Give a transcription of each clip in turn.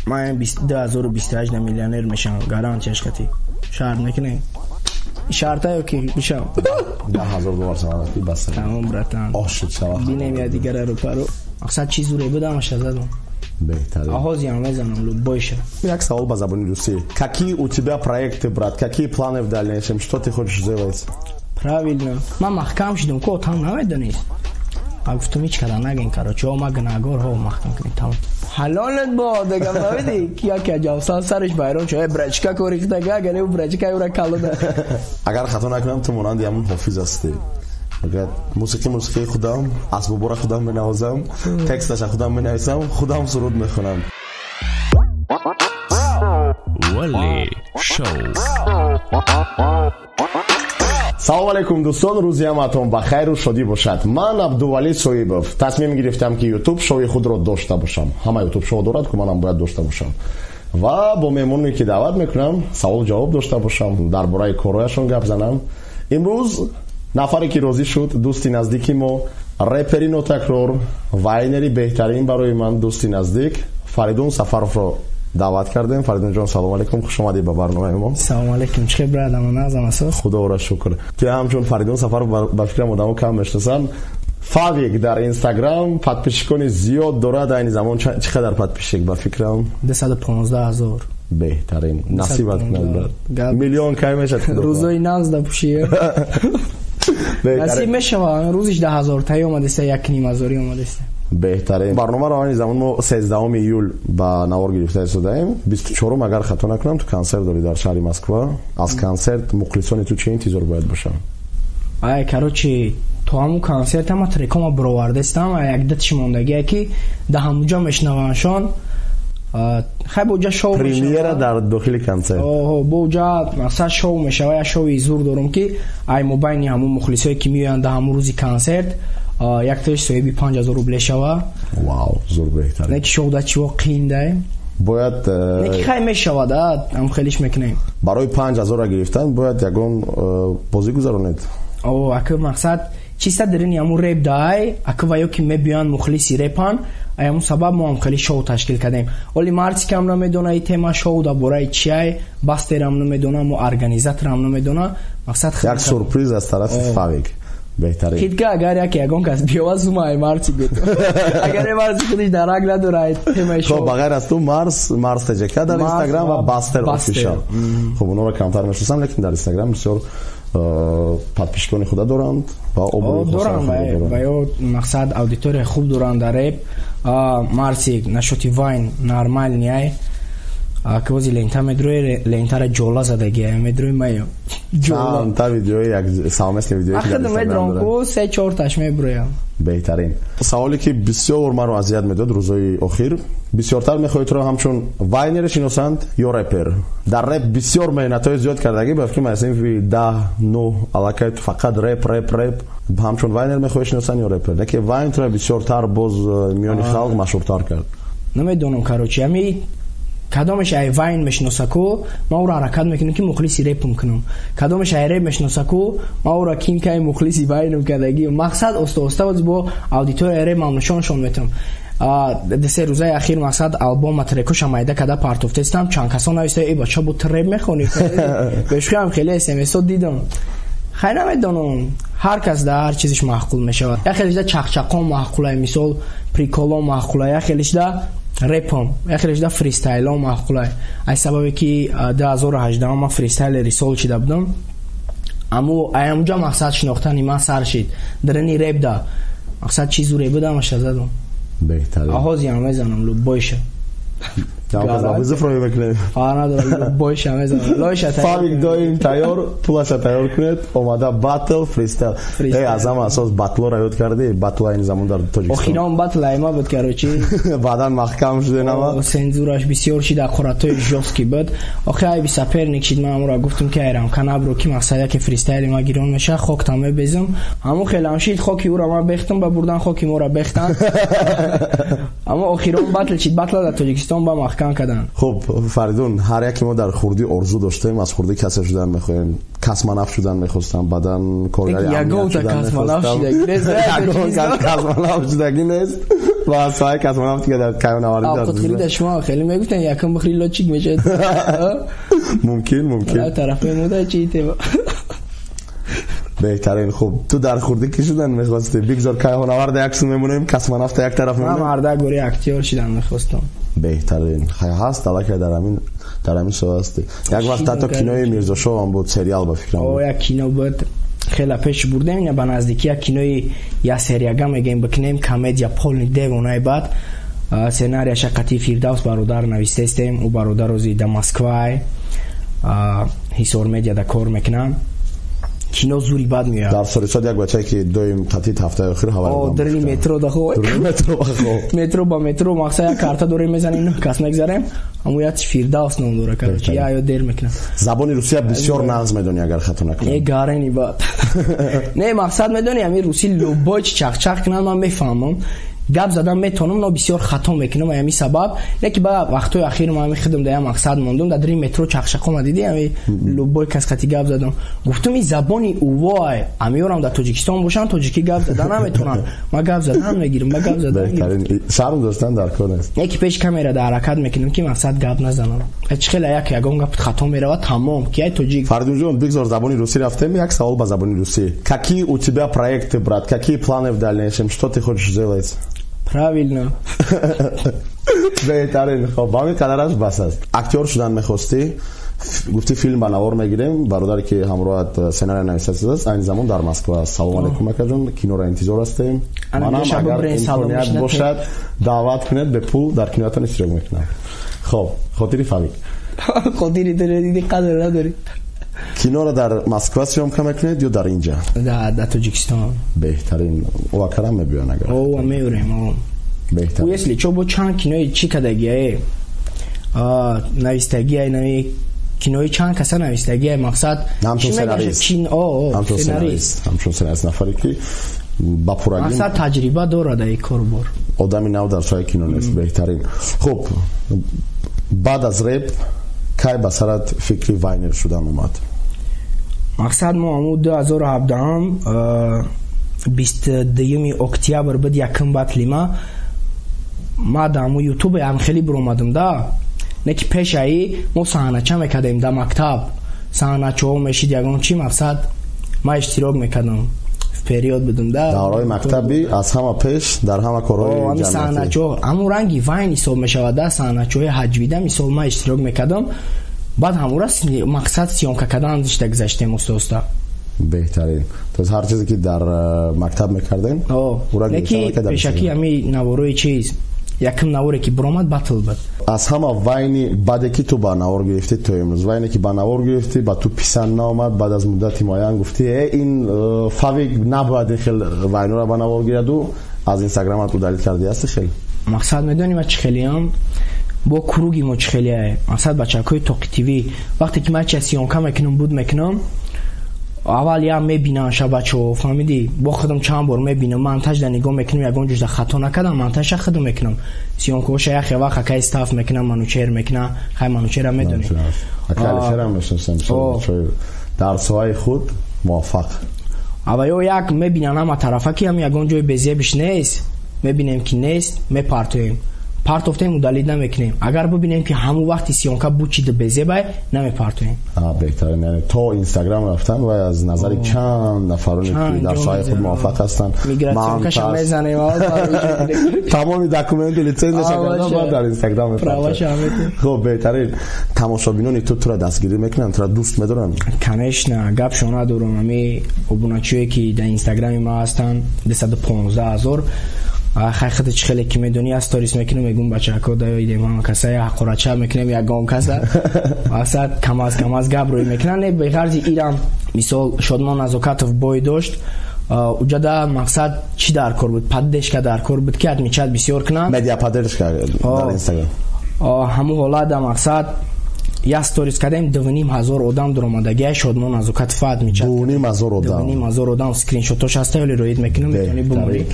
Ман 2028 миллионер мешам, гарантияш хати. Шарт мекунем. Шартаю ки бишам. $10,000 саварати бас. Тамом братан. Ош шуд шава. Бинем я дигара ру пару. Мақсад чӣ зуре будам, аша задам. Беҳтарин. Оҳози ҳам мезанам любойша. Як савол ба забони русӣ. Какие у тебя проекты, брат? Какие планы в дальнейшем? Что ты хочешь сделать? Правильно. Ман маҳкам шудам, ко там намедонист. А гуфтам ҳеч када нагин, короче, о ма гунаҳгор, ҳо маҳкам кунем, тамом. Ҳалолат бо, дигам фаҳмидӣ? Ки яке ҷавсан сараш байрон шуд. Э брачка корихтага, агар ӯ брачка ӯра калода. Агар хато накунам, ту монанди ҳамон ҳофиз ҳастӣ. Мегӯяд мусиқӣ мусиқии худам, асбобора худам менавозам, тексташа худам менависам, худам суруд мехонам. Вале шоу. Салом алейкум, дӯстон, рӯзи ҳамаатон ба хайру шодӣ бошад. Ман Абдувалӣ Соибов тасмим гирифтам, ки ютуб шоуи худро дошта бошам. Ҳама ютуб шоу дорад, ку манам бояд дошта бошам. Ва бо меҳмоне, ки даъват мекунам, савол ҷавоб дошта бошам, дар бораи корҳояшон гап занам. Имрӯз нафаре, ки розӣ шуд, дӯсти наздики мо, репери нотакрор, вайнери беҳтарин, барои ман дӯсти наздик Фаридун Сафаровро даъват кардем. Фаридунҷон, салом алейкум, хуш омадӣ ба барномаи мо. Салом алейкум, чӣ хел, брадам, назам асос? Худоро шукр. Ту ҳамчун Фаридун Сафаров ба фикрам одамо кам мешиносанд. Фавик дар Инстаграм подписчикони зиёд дорад. Айни замон чӣ қадар подписчик, ба фикрам? 215 000. Беҳтарин, насибат кунад, брат. Миллион кай мешад? Рӯзои нағз да пуши. Насиб мешава, рӯзиш 10 000 таи омадеста, 1,5 ҳазорӣ омадеста. Беҳтарин. Барномаро айни замон мо 13 июл ба навор гирифта истодаем. 24-ум, агар хато накунам, ту консерт дорӣ дар шаҳри Москва. Аз консерт мухлисони ту чӣ интизор бояд бошанд? Ай, короче, то ҳамун консерт ҳама трекома бировардестам, як датши мондагие, ки да ҳамуҷа мешнавандшон. Хай, боҷа шоу. Премьера дар дохили консерт. Боҷа мақсад шоу мешава, як шоуи зур дорум, ки ай мобайни ҳамун мухлисое, ки меоянд да ҳамун рӯзи консерт, яктаиш соҳиби 5000 рубле шава. Вау, зур, беҳтарин. Не ки шоу да чиво қииндай. Бояд Не ки хай мешавад, ам хелиш мекунем. Барои 5000-ра гирифтан бояд ягон бозӣ гузаронед. О, ака, мақсад чиста дарини ҳамун реп даай, ака, ва ё ки мебиёянд, мухлиси репан, ай ҳамун сабаб мо ҳам хеле шоу ташкил кардем. Оли Мартикам намедона и тема шоу дар бораи чиай, Бастерам намедона, мо организаторам намедона. Мақсад як сюрприз аз тарафи Фавик, беҳтарин. Хитка, агар яке ягон кас биёва, зума ай Марси гуд. Агар э Марси худиш дарак надора ай темаи шоу. Хоб, ба ғайр аз ту Марс, Марс ТЖК дар Инстаграм ва Бастер Офишал. Хоб, онҳоро камтар мешиносам, лекин дар Инстаграм бисёр подписчикони худа доранд ва доранд ва ё мақсад аудитория хуб доранд дар реп. Марси нашоти вайн нормальный ай, ки бози лента медрои, лентара ҷола задагия медрои маю. Ҷола видеои як совместный видео. Ахид медром ку се чорташ меброям. Беҳтарин. Саволе, ки бисёр маро азият медод рӯзҳои охир: бисёртар мехоҳед туро ҳамчун вайнер шиносанд ё репер? Дар реп бисёр меҳнатҳои зиёд кардагӣ, ба фикри ман синфи 10, 9 аллакай ту фақат реп, реп, реп. Ҳамчун вайнер мехоҳӣ шиносанд ё репер? Лекин вайн туро бисёртар боз миёни халқ машҳуртар кард. Намедонам, короче, ами кадомеш ай вайн мешиносаку, ман ӯро ҳаракат мекунам, ки мухлиси репум кунам, кадомеш ай реп мешиносаку, ман ӯро кинкай мухлиси вайнум кардагӣ. Мақсад оста оста боз бо аудиторияи реп ман нишоншон метавам. 2-3 рӯзаи ахир мақсад албома трекоша майда када партофтестам, чанд касон нависта: «Э, бача, бо ту реп мехонӣ?» Бешухиам хеле смсо дидам. Хай, намедонам, ҳар кас дар ҳар чизиш маъқул мешавад. Як хелишда чақчақон маъқулай, мисол, приколон маъқулай, як хелишда репом, як хелишда фристайлон маъқулай. Аз сабабе ки 2018 ман фристайлери сол шида будам, аммо аямуҷа мақсад шинохтани ман сар шид дарини реп да. Мақсад чизу реп будам, аша задам. Беҳтарин. Оҳозиам мезанам любойша. Вызов рои мекунем. Фарқ надорад, любойша мезанам, лойша. Фавик доим тайёр, пулаша тайёр кунед, омада батл, фристайл. Э, аз ҳама асос батлоро ёд кардӣ, батл айни замон дар Тоҷикистон. Охирон батл айма буд, короче. Баъдан маҳкам шуде нама. Цензураш бисёр шид, ақоратҳои жёсткий буд. Охи айби соперник шид, ман амуро гуфтам, ки айрам канабро, ки мақсад яке фристайли ма гирон меша, хоктам мебезам. Ҳамун хелам шид, хоки ӯро ман бехтам, ба бурдан хоки моро бехтан. Аммо охирон батл шид, батла дар Тоҷикистон ба маҳкам карданд. Хуб, Фаридун, ҳар яке мо дар хурдӣ орзу доштем, аз хурдӣ касе шудан мехоҳем. Космонавт шудан мехостам, баъдан коргари Ягонта космонавт шудагӣ нест. Ягон кас космонавт шудагӣ нест. Ва соҳаи космонавтика дар кайҳонавардӣ даст. Авқотхӯрӣ шумо хеле мегуфтанд, якум бихӯри лётчик мешавед. Мумкин, мумкин. Тарафи мода чӣ тема? Беҳтарин. Хуб, ту дар хурдӣ кӣ шудан мехостӣ? Бигзор кайҳонаварда як су мемонем, космонавта як тараф мемонем. Ман мардак гӯри актёр шудан мехостам. Беҳтарин. Ҳаст аллакай дар ҳамин соҳа ҳастӣ. Як вақт ҳатто кинои Мирзошов ҳам буд, сериал ба фикрам. О, як кино буд. Хеле пеш бурдем, ина ба наздикӣ як кинои як серияга мегӯем бикунем, комедия полный девонаи бад. Сценарияша қатъи Фирдавс бародар навистестем. Ӯ бародар ози да Москвай, Ҳисор медиа да кор мекунам. Кино зури бад меояд. Дар Сорисод як бачае ки доим қатъи ҳафтаи охир ҳавай. О, дари метро да хо. Метро ба хо. Метро ба метро мақсад як карта дорем мезанем, нӯҳ кас мегзарем. Ҳамун як Фирдавс ном дора, короче, я ё дер мекунам. Забони русия бисёр нағз медонӣ, агар хато накунам. Не, гарени бад. Не, мақсад медонӣ, ҳамин русӣ любой чи чақчақ кунад, ман мефаҳмам. Гап задан метавонам, но бисёр хато мекунам, ҳамин сабаб. Не ки ба вақтҳои ахир ман ҳамин худам дар як мақсад мондум, дар дари метро чақчақома дидӣ, ҳамин любой кас қати гап задам. Гуфтум ин забони увой, ҳамиёрам дар Тоҷикистон бошанд, тоҷикӣ гап задан наметавонанд. Ман гап задан мегирам, ман гап задан мегирам. Шарм доштан дар кор нест. Не ки пеш камера дар ҳаракат мекунам ки мақсад гап назанам. Чӣ хеле як ягон гап хато меравад, тамом, ки ай тоҷик. Фаридунҷон, бигзор забони русӣ рафтем, як савол ба забони русӣ. Какие у тебя проекты, брат? Какие планы в дальнейшем? Что ты хочешь сделать? Правильно. Беҳтарин. Хоб, ба ҳамин қадараш бас аст. Актёр шудан мехостӣ, гуфтӣ филм ба навор мегирем, бародаре ки ҳамроҳат сценария нависааст, айни замон дар Москва аст. Салом алейкум, акаҷон, киноро интизор ҳастем. Манам агар имконият бошад даъват кунед, бепул дар киноятон иштирок мекунам. Хоб, хотири Фавик. Хотири ту диди қадр надорӣ. Киноро дар Москва съёмка мекунед ё дар инҷа? Дар Тоҷикистон. Беҳтарин. Ӯ акарам мебиён агар. О, меорем, о. Беҳтарин. Ӯ если чо бо чанд кинои чӣ кадагиае? Навистагиае, нави кинои чанд каса навистагиае, мақсад ҳамчун сценарист. Ҳамчун сценарист. Ҳамчун сценарист нафаре ки ба пуррагӣ мақсад таҷриба дорад дар ин корбор. Одами нав дар соҳаи кино нест. Беҳтарин. Хуб, баъд аз реп кай ба сарат фикри вайнер шудан омад? Мақсад мо ҳамун 2017 22 октябр буд, якум батли ма. Ма дар ҳамун ютубе ҳам хеле биромадам да. Не ки пешаи мо саҳнача мекардем дар мактаб. Саҳначаҳо мешид ягон чи, мақсад ма иштирок мекардам. В период будам да. Давраи мактабӣ аз ҳама пеш дар ҳама корҳои ҷамъиятӣ. Саҳначаҳо ҳамун ранги вайн ҳисоб мешавад да, саҳначаҳои ҳаҷвида мисол ма иштирок мекардам. Баъд ҳамура мақсад съёмка кардан зишта гузаштем уста-уста. Беҳтарин. То ҳар чизе ки дар мактаб мекардем, не ки пешакӣ ҳамин наворои чиз, якум наворе ки биромад батл буд. Аз ҳама вайни баъде ки ту ба навор гирифтӣ то имрӯз, вайне ки ба навор гирифтӣ, ба ту писанд наомад, баъд аз муддати муайян гуфтӣ ин Фавик набояд ин хел вайнора ба навор гираду, аз инстаграмат удалить кардӣ, ҳасти хел? Мақсад медонӣ ма чӣ хелиам? Бо круги мо чӣ хелиае? Мақсад бачакҳои Тоқи ТВ вақте ки ман чия съёмка мекунам, буд мекунам, аввал я мебинам ша бачаҳо, фаҳмидӣ? Бо худам чанд бор мебинам, монтажда нигоҳ мекунам, ягон ҷужда хато накардам, монтажша худам мекунам. Съёмкаҳоша яхе вақт акай стаф мекунам, Манучер мекунам, хай Манучера медонӣ. Акай Алишерам мешиносам, дар соҳаи худ муваффақ. Ава ё як мебинам ҳама тарафа ки ҳам ягон ҷои безебиш нест, мебинем ки нест, мепартоем. Партофтем, удалить намекунем. Агар бибинем ки ҳамун вақти съёмка бучида безебай, намепартоем. Беҳтарин. Яъне то инстаграм рафтан ва аз назари чанд нафароне ки дар соҳаи худ муваффақ ҳастанд, мигратсионкаша мезанем, тамоми документу литсензияша кардан, баъд дар инстаграм мепартоем. Хуб, беҳтарин. Тамошобинони ту тура дастгирӣ мекунанд, тура дӯст медоранд? Конечно, гапшо надорам. Ҳами обуначиҳое ки дар инстаграми ма ҳастанд, 215 000. Хай худат чӣ хеле ки медонӣ, аз сторис мекунам, мегӯм бачаҳако даёидем, ҳама каса ҳақорача мекунем, ягон каса мақсад камаз камаз гап рӯй мекунанд. Не, беғарзи ирам мисол Шодмон Назокатов бой дошт, уҷада мақсад чӣ дар кор буд? Поддержка дар кор буд ки отмечать бисёр кунанд. Медиа поддержка дар инстаграм. Ҳамун ҳолат мақсад я сторис кардем, 2,5 ҳазор одам дуромадагия Шодмон Назокатов отмечать. 2,5 ҳазор одам. 2,5 ҳазор одам скриншотош ҳаста, вале роид мекунам, метавонӣ буморӣ.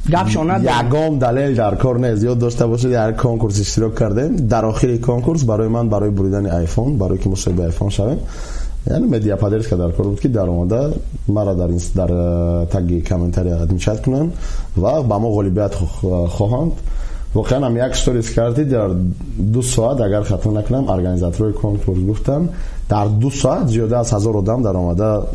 Гапшон надорам. Ягон далел дар кор нест. Ёд дошта бошед, як конкурс иштирок кардем. Дар охири конкурс барои ман, барои буридани айфон, барои ки мусоҳиби айфон шавем, Яъне медиаподдержка дар кор буд, ки даромада мара дар таги комментария отмечать кунанд ва ба мо ғолибият хоҳанд. Воқеан ҳам як сторис кардӣ, дар 2 соат, агар хато накунам, организаторҳои конкурс гуфтанд, дар 2 соат зиёда аз 1000 одам даромада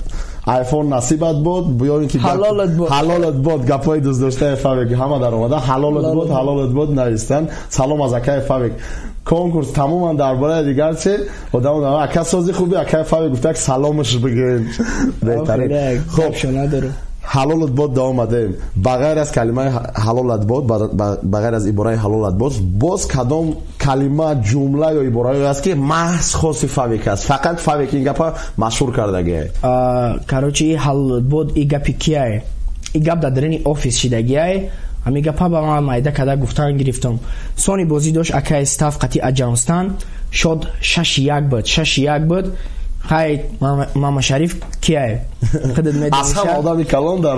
айфон насибат буд, ё ин ки ҳалолат буд, гапҳои дӯстдоштаи Фавик ҳама даромада ҳалолат буд, ҳалолат буд навистанд. Салом аз акаи Фавик. Конкурс тамоман дар бораи дигар чи одам ака сози хуби акаи Фавик гуфта, саломаш бигӯем. Беҳтарин. Хуб, ҳалолат бод давом омадем. Ба ғайр аз калимаи ҳалолат бод, ба ғайр аз ибораи ҳалолат бод, боз кадом калима, ҷумла ё ибораое аст, ки маҳз хоси Фавик аст? Фақат Фавик ин гапа машҳур кардагие. Короче, и ҳалолат бод и гапи кияе? И гап дар дарини офис шидагиае. Ҳами гапа ба ман майда када гуфтан гирифтам. Сони бозӣ дошт акаи стаф қати Аҷамстан, шод 6-1 буд, 6-1 буд. Хай, Мама Шариф кияе? Худат медонӣ. Аз ҳама одами калон дар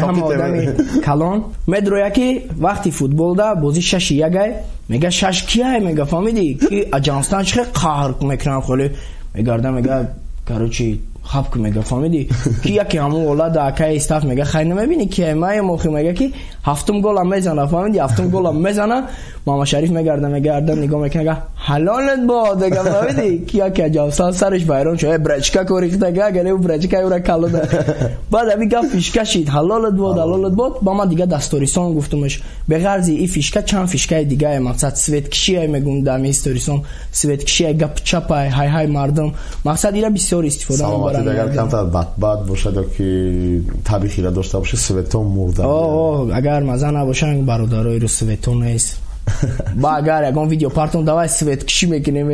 ҳама одами калон медроя, ки вақти футболда бозӣ 6-1 ай, мега шаш кияе, мега, фаҳмидӣ, ки Аҷамстан чӣ хел қаҳр мекунанд, холе мегарда, мега, короче, хапк, мега, фаҳмидӣ, ки яке ҳамун ҳолат акаи стаф мега, хай, намебинӣ кияе маем охи, мега, ки ҳафтум голам мезана, фаҳмидӣ, ҳафтум голам мезана. Мама Шариф мегарда, мегарда, нигоҳ мекунад, мега ҳалолат бод, мега, фаҳмидӣ, ки яке Аҷамстан сараш вайрон шуд, брачка корихтага, агар ӯ брачка ӯра калода. Баъд ҳами гап фишка шид, ҳалолат бод, ҳалолат бод. Ба ман дига дастторисон гуфтумаш. Беғарзи и фишка чанд фишкаи дигае, мақсад светкишие мегум, дар историсон светкишие, гап чапай, ҳай ҳай мардум, мақсад ира бисёр истифода мебаранд. Агар камтар бадбад бошад ё ки таби хира дошта бошад, светон мурда. Агар маза набошанд, бародарои рӯ свето нест. Ба агар ягон видео партон, давай светкишӣ мекунем,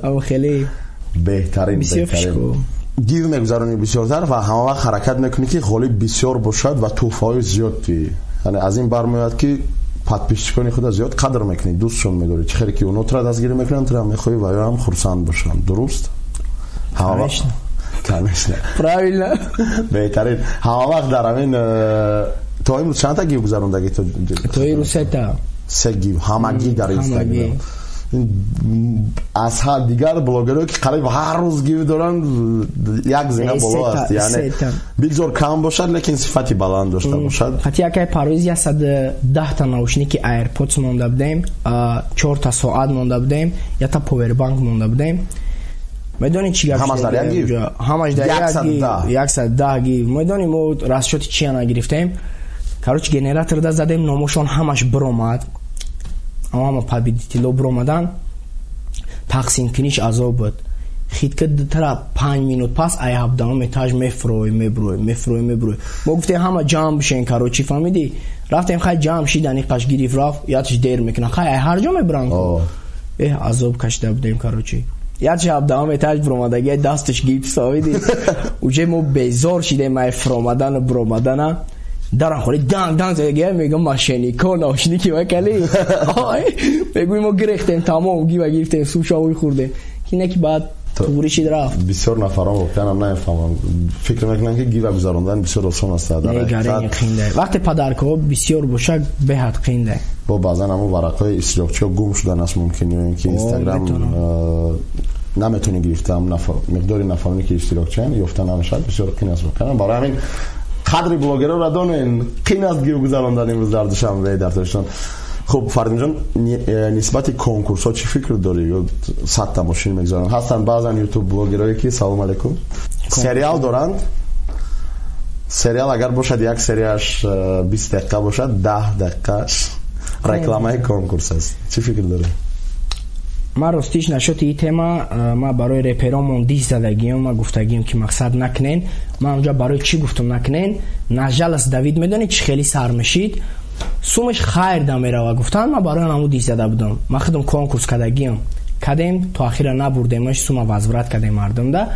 ам хеле. Беҳтарин, беҳтарин. Гив мегузаронӣ бисёртар ва ҳама вақт ҳаракат мекунӣ, ки ғолиб бисёр бошад ва тӯҳфаҳои зиёд диҳӣ. Яъне аз ин бармеояд, ки подписчикони худа зиёд қадр мекунӣ, дӯстшон медорӣ. Чӣ хеле ки оно тура дастгирӣ мекунанд, тура мехоҳӣ ва ё ҳам хурсанд бошанд. Дуруст? Конечно. Конечно. Правильно. Беҳтарин. Ҳама вақт дар ҳамин то имрӯз чандта гив гузарондагӣ? То имрӯз сета. Се гив ҳамагӣ дар Инстаграм. Аз дигар блогерое, ки қариб ҳар рӯз гив доранд, як зина боло аст. Яъне бигзор кам бошад, лекин сифати баланд дошта бошад. Хати акай Парвиз 110-та наушники AirPods монда будем, чорта соат монда будем, якта повербанк монда будем. Медонӣ чӣ гап? Ҳамаш дар як гив? Ҳамаш дар як гив, 110 гив. Медонӣ мо расчёти чия нагирифтем? Короче, генераторда задем, номошон ҳамаш биромад, ҳама победитело биромадан, тақсимкуниш азоб буд. Хитка тара 5 минут пас ай 17-ум этаж мефурой, мебурой, мефурой, мебурой. Мо гуфтем, ҳама ҷамъ бишен, короче, фаҳмидӣ, рафтем, хай, ҷамъ шидан, иқаш гирифт, рафт, ятш дер мекунад, хай, ай ҳар ҷо мебуранд. Эҳ, азоб кашида будем, короче, ятш 17-ум этаж буромадаги, дасташ гипс, фаҳмидӣ, уже мо безор шидем ай фуромадану буромадана. Дарам холи данг данг задагия, мегам, мошеннико наушники вакали. Мегӯи, мо гирехтем, тамом, гива гирифтем, сушавой хӯрдем, ки не ки баъд туғри шид, рафт. Бисёр нафарон воқеан ҳам намефаҳманд, фикр мекунанд, ки гива гузарондан бисёр осон аст. Дар қинда, вақте подаркаҳо бисёр бошад, беҳад қинда. Бо баъзан ҳамон варақҳои иштирокчиҳо гум шудан аст мумкин, ё ин ки Инстаграм наметавонӣ гирифта, миқдори нафароне ки иштирокчианд ёфта намешавад, бисёр қин аст воқеан. Барои ҳамин қадри блогерро донен, қин аст гив гузарондан имрӯз дар Душанбе, дар Тоҷикистон. Хуб, Фардинҷон, нисбати конкурсҳо чӣ фикр дорӣ? Ё 100-та мошин мегузаронанд, ҳастанд баъзан ютуб блогерое, ки, салом алейкум, сериал доранд. Сериал агар бошад, як серияш 20 дақиқа бошад, 10 дақиқаш рекламаи конкурс аст. Чӣ фикр дорӣ? Ман ростиш нашоти и тема, ман барои реперомон дис задагиам, ман гуфтагиам, ки мақсад накунен. Ман онҷа барои чӣ гуфтам накунен? Нажалас Давид, медонӣ, чӣ хеле сар мешид, сумаш хайр да мерава, гуфтан. Ман барои ҳамун дис зада будам. Ман худам конкурс кардагиам, кардем, то ахира набурдемаш, сума возврат кардем мардумда.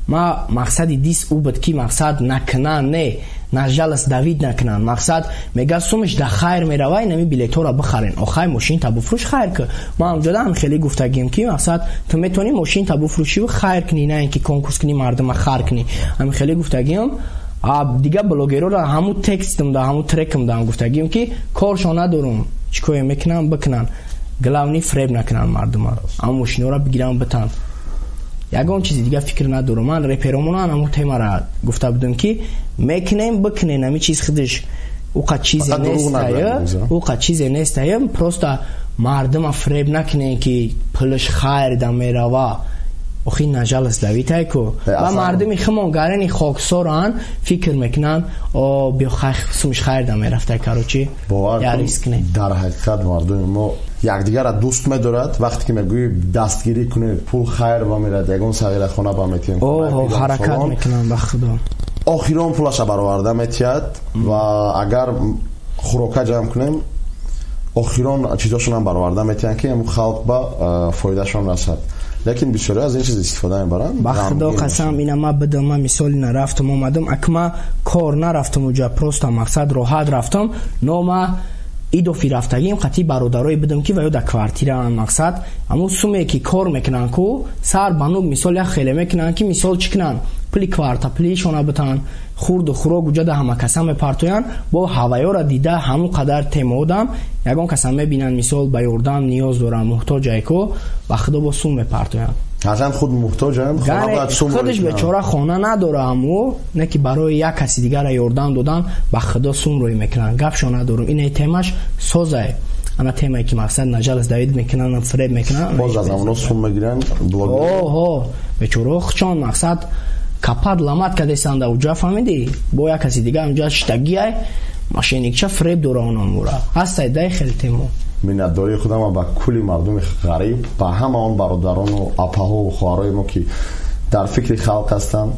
Ма мақсади дис ӯ буд, ки мақсад накунан, не нажалас давид накунан. Мақсад мега, сумаш да хайр мерава, инами билетҳоро бихарен, охай мошинта буфрӯш, хайр ки. Ман онҷода ҳам хеле гуфтагием, ки мақсад ту метавонӣ мошинта буфрӯшиву хайр кунӣ, на ин ки конкурс кунӣ, мардума хар кунӣ. Ҳами хеле гуфтагием. А дига блогерора ҳамун текстм да, ҳамун трекм да гуфтагием, ки коршон надорум, чӣ кое мекунан, бикунан, главный фреб накунан мардума, ҳамун мошинҳоро бигиран, битан. Ягон чизи дига фикр надорам. Ман реперомона ҳамун темара гуфта будам ки мекунем, бикунем, ҳамин чиз худаш уқа чизе нестая, уқа чизе нестая, просто мардума фреб накунем ки пулаш хайр да мерава. Охи нажалость давитай ку. Ва мардуми химон гарени хоксоран фикр мекунанд, о биё сумш хайр да мерафтай, короче. Я риск не. Дар ҳақиқат мардуми мо якдигарро дӯст медорад. Вақте ки мегӯӣ дастгирӣ кунед, пул хайр ба мерад, ягон сағирахона ба метиҳем. Оҳ, ҳаракат мекунанд ба худо. Охирон пулаша бароварда метиҳад ва агар хӯрока ҷамъ кунем, охирон чизошонам бароварда метиҳанд ки ҳамун халқ ба фоидашон расад. Лекин бисёре аз ин чиз истифода мебаранд. Ба худо қасам, ина ма бидам, ма мисоли нарафтам, омадам, акма кор нарафтам уҷа, просто мақсад роҳат рафтам, но ма идофи рафтагим қати бародарое бидам ки ва ё дар квартираан мақсад, аммо суме ки кор мекунанд ку, сар ба нуг мисол як хеле мекунанд ки мисол чӣ кунанд? Пули кварта пулишона битан, хурду хӯрок уҷа да ҳама каса мепартоянд, бо ҳаваёра дида ҳамон қадар темоодам, ягон каса мебинанд мисол ба ёрдам ниёз дорам, муҳтоҷае ку, ба худо бо сум мепартоянд. Ҳарчанд худ муҳтоҷанд, хона бояд сум худаш бечора хона надора, аммо не ки барои як каси дигара ёрдам додан ба худо сум рӯй мекунанд. Гапшо надорам. Ин темаш созае. Ана темае ки мақсад нажалость давид мекунанд, фреб мекунанд. Боз аз онҳо сум мегиранд блогер. Оҳо, бечора хчон мақсад капад ламат кадесанда уҷа, фаҳмидӣ? Бо як каси дига унҷа штагиай мошенникча фреб дора онон мура. Ҳастай дай хеле темо. Миннатдории худам ба кулли мардуми ғариб, ба ҳама он бародарону апаҳову хоҳарои мо ки дар фикри халқ ҳастанд,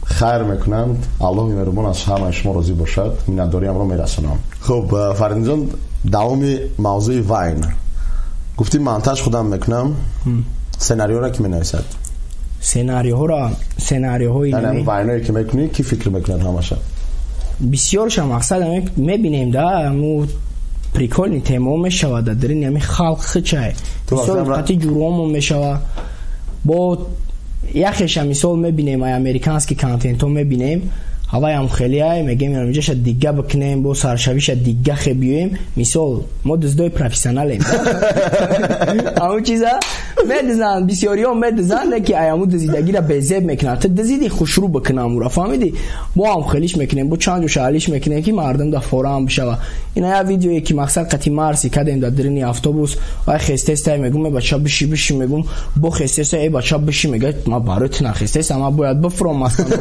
хайр мекунанд. Аллоҳи меҳрубон аз ҳамаи шумо розӣ бошад. Миннатдориамро мерасонам. Хуб, Фаридунҷон, давоми мавзӯи вайн. Гуфтӣ монтаж худам мекунам, сценариёро ки менависад? Сценариҳоро, сценариҳои яъне вайное ки мекунӣ, ки фикр мекунад ҳамаша? Бисёрша мақсад мебинем да, мо прикольный тема мешавад дар дарини ҳамин халқ хичай. Мисол қати ҷуръомон мешавад. Бо яхеша мисол мебинем, ай американский контентҳо мебинем, ҳаваям хеле ай мегем инҷаша дига бикунем, бо саршавиша дига хе биёем. Мисол мо дуздои профессионалем. Ҳамун чиза медизанд, бисёриҳо медизанд, не ки ай ҳамун дузидагиро безеб мекунанд. Ту дузиди хушрӯ бикунам ура, фаҳмидӣ? Мо ҳам хелиш мекунем, бо чанд ҷоша ҳалиш мекунем ки мардум да форам бишава. Ина як видеое ки мақсад қати марси кардем дар дарини автобус, вай хестестай мегум, э бача биши биши мегум, бо хестестай, э бача биши мега, ма барои ту нахестесам, ма бояд бифуром масалан.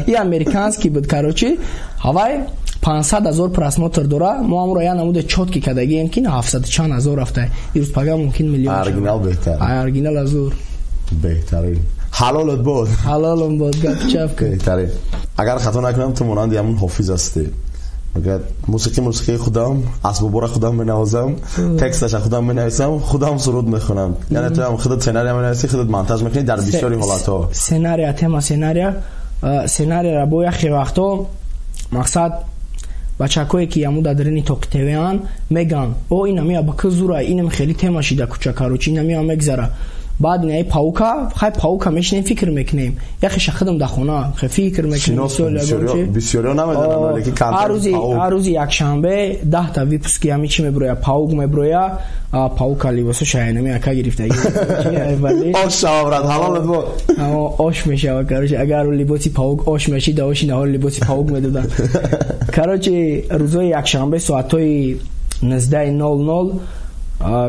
И американский буд, короче, ҳавай 500 000 просмотр дора, мо ҳамро як намуде чётки кардагием ки 700 чанд ҳазор рафта. Ирӯз пага мумкин миллион. Оригинал беҳтар. Оригинал азур. Беҳтарин. Ҳалолат бод. Ҳалолам бод, гап чап кун. Беҳтарин. Агар хато накунам, ту монанди ҳамун ҳофиз ҳастӣ. Мегӯяд мусиқӣ мусиқии худам, асбобора худам менавозам, тексташа худам менависам, худам суруд мехонам. Яъне ту ҳам худат сценария менависӣ, худат монтаж мекунӣ дар бисёри ҳолатҳо. Сценария, тема сценария, сценарияро бо яхе вақто мақсад бачакое ки ҳамун дар дарини тоқи ТВ-ан меган, о ин ҳамия ба ки зура, инам хеле тема шида куча, короче, ин ҳамия мегзара. Баъд инаи паука, хай паука мешинем фикр мекунем. Яхеша худам дар хона хе фикр мекунем. Бисёриҳо намедонанд, лекин ҳар рӯзи якшанбе 10 та выпуски ҳами чӣ меброя, паук меброя, паука либосо шайнами ака гирифтаги. Ош шава, брат, ҳалолат бод. Ош мешава, короче, агар либоси паук ош мешид, да оши наҳор либоси паук медоданд. Короче, рӯзои якшанбе соатҳои 19:00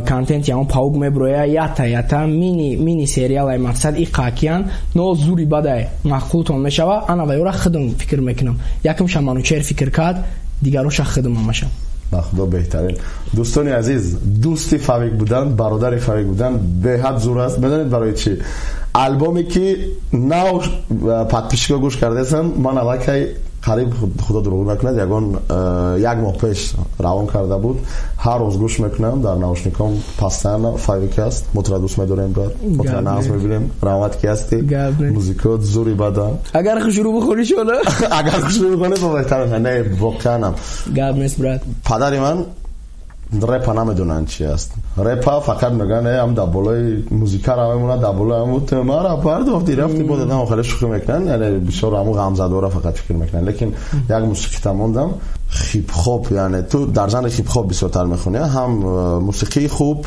контенти ҳамон паук меброя, ята ята мини мини сериалай мақсад и қакиян, но зури бадай маъқултон мешава. Ана вайора худам фикр мекунам. Якумша Манучер фикр кард, дигароша худам ҳамаша. Ба худо беҳтарин. Дӯстони азиз, дӯсти Фавик будан, бародари Фавик будан беҳад зур аст. Медонед барои чӣ? Албоме ки нав подписчико гӯш кардаестанд, ман аллакай қариб, худо дурӯғ накунад, ягон як моҳ пеш равон карда буд. Ҳар рӯз гӯш мекунам дар наушником, постоянно Фавик аст. Мо тура дӯст медорем, брат, мо тура нағз мебинем, раҳмат ки ҳастӣ. Музикот зури бадан. Агар хушрӯ бихонӣ шона, агар хушрӯ бихонӣ бо беҳтар. Не, воқеанам гап нест, брат. Падари ман репа намедонанд чи аст. Репа фақат мегӯянд ам дар болои музикара мемонад, дар болои ҳамун мара пардохти рафти бо дадам хеле шӯхӣ мекунанд, яъне бисёр ҳамун ғамзадора фақат фикр мекунанд. Лекин як мусиқита мондам, хип-хоп, яъне ту дар жанри хип-хоп бисёртар мехонӣ, ҳам мусиқии хуб,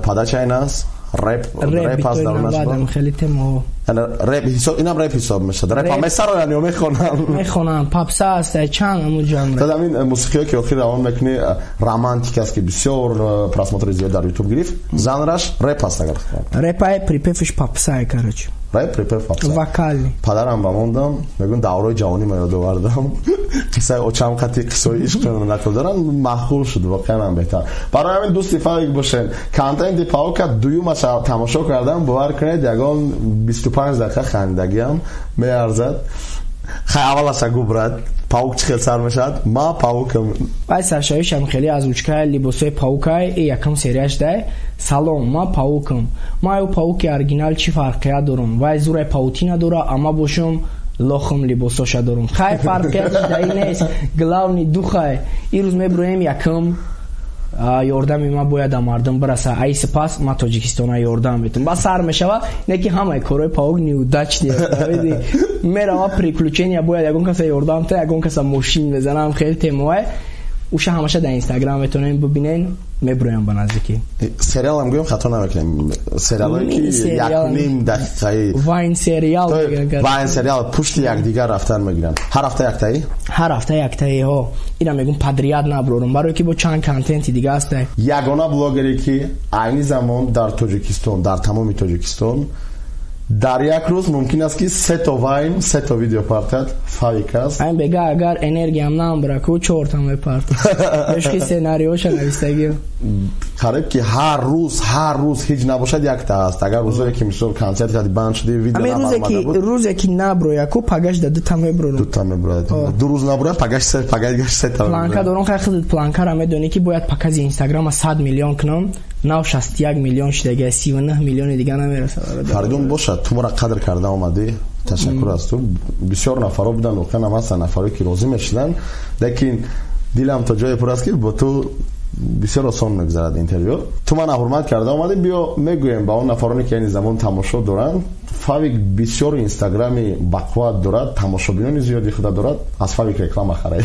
подача ин аст, Рэп рэп аст дар онаш хеле темаҳо. Рэп ҳисоб, инам рэп ҳисоб мешавад. Рэп ҳам месароянд ё мехонанд? Мехонанд. Попса аст, чанд ҳамун жанр. Дад ҳамин мусиқиҳое ки охир равон мекунӣ, романтик аст, ки бисёр просмотри зиёд дар ютуб гирифт. Жанраш рэп аст, агар Рэпай, припевш попсай, короче. Рэп, припев попса. Вокальный. Падарам ба мондам, мегӯям, давраи ҷавонӣ ма ёд овардам. Қиссаи очам қати қиссаи ишқро нақл дорам, маъқул шуд, воқеан ҳам беҳтар. Барои ҳамин дӯсти Фавик бошед. Контенти Паука дуюмаша тамошо кардам, бовар кунед, ягон 25 дақиқа хандагиам меарзад. Хай, аввалаша гӯ, брат, паук чӣ хел сар мешавад? Ма паукам. Вай саршавишам хеле озвучкай либосои паукай и якам серияш дай. Салом, ма паукам. Ма ю пауки оригинал чӣ фарқият дорум? Вай зурай паутина дора, ама бошум лохум либосоша дорум. Хай, фарқиятш даи нест. Главный духай. Ирӯз меброем, якам ёрдами ма бояд да мардум бираса, ай сипас ма Тоҷикистона ёрдам метум. Ба сар мешава, не ки ҳамаи корҳои паук неудачный мерава, приключения, бояд ягон каса ёрдам та, ягон каса мошин мезанам, хеле темаое. Уша ҳамаша дар Инстаграм метавонем бибинен, меброям ба наздикӣ. Сериалам гӯем, хато намекунем. Сериалое ки якним дақиқаи вайн сериал. Вайн сериал пушти якдигар рафтан мегиранд. Ҳар ҳафта яктаи? Ҳар ҳафта яктаи ҳо. Ина мегӯм, подряд наброрум, барое ки бо чанд контенти дига ҳастай. Ягона блогере ки айни замон дар Тоҷикистон, дар тамоми Тоҷикистон, дар як рӯз мумкин аст ки сето вайн, сето видео партад, Фавик аст. Айн бега, агар энергиям намбара ку, чорта мепартам. Бешки сценариоша навистагиам. Қариб ки ҳар рӯз, ҳар рӯз ҳеҷ набошад, якта аст. Агар рӯзое ки мисол консерт кади, банд шуди, видео набаромада буд, рӯзе ки наброя ку, пагаш да дута меброрум. Дута меброяд. Ду рӯз наброя, пагаш се, пагаш сета. Планка дорум. Хай, худат планкара медонӣ, ки бояд покази Инстаграма 100 миллион кунам. Нав 61 миллион шудага, 39 миллиони дига намерасад. Фаридун, бошад, ту моро қадр карда омадӣ, ташаккур аз ту. Бисёр нафаро буданд, воқеан ҳам ҳастанд нафаре ки розӣ мешуданд, лекин дилам то ҷое пур аст, ки бо ту бисёр осон мегузарад интервю. Ту мана ҳурмат карда омадӣ. Биё, мегӯем ба он нафароне ки айни замон тамошо доранд: Фавик бисёр Инстаграми бақувват дорад, тамошобинони зиёди худа дорад. Аз Фавик реклама харед,